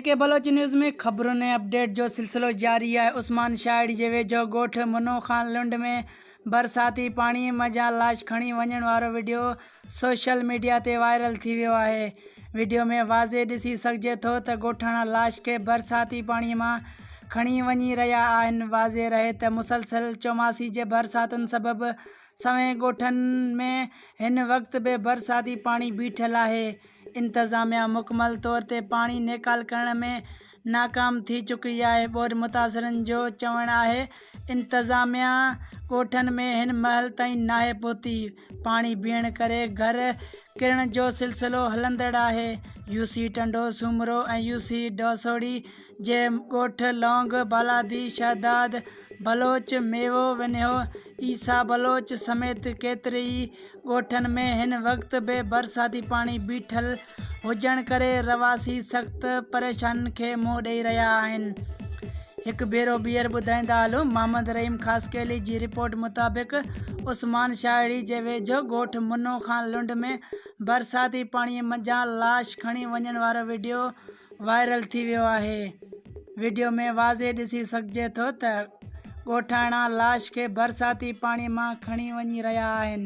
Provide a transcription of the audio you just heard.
ڪي Baloch news ۾ خبرن ۽ update جو سلسلو جاري آهي. عثمان شاهڙي جي ويجهو ڳوٺ منو خان لنڊ ۾ برساتي پاڻي منجهان لاش کڻي وڃڻ وارو وڊيو سوشل ميڊيا تي وائرل ٿي ويو آهي. وڊيو ۾ واضح ڏسي سگهجي ٿو ته ڳوٺاڻا لاش کي برساتي پاڻي مان کڻي وڃي رهيا آهن. واضح رهي ته مسلسل چوماسي جي برساتن سبب سوين ڳوٺن ۾ هن وقت به برساتي پاڻي بيٺل آهي. انتظاميا مڪمل طور تي پاڻي نيڪال ڪرڻ ۾ ناڪام ٿي چڪي آهي. ٻوڏ متاثرن جو چوڻ آهي انتظاميا ڳوٺن ۾ هن مهل تائين ناهي پهتي، پاڻي بيهڻ ڪري گهر ڪرڻ جو سلسلو هلندڙ آهي. يوسي ٽنڊو سومرو ۽ يوسي ڊوسوڙي جي ڳوٺ لونگ بالادي، شهداد بلوچ، ميوو ونهيو، عيسيٰ بلوچ سميت ڪيتري ئي ڳوٺن ۾ هن وقت به برساتي پاڻي بيٺل هجڻ ڪري رهواسي سخت پريشانين کي منهن ڏئي رهيا آهن. هڪ ڀيرو ٻيهر ٻڌائيندا هلون محمد رحيم خاصخيلي جي رپورٽ مطابق عثمان شاهڙي جي ويجهو ڳوٺ منو خان لنڊ ۾ برساتي پاڻي منجهان لاش کڻي وڃڻ وارو وڊيو وائرل ٿي ويو آهي. وڊيو ۾ واضح ڏسي سگهجي ٿو ته ڳوٺاڻا لاش کي برساتي پاڻي مان کڻي وڃي رهيا آهن.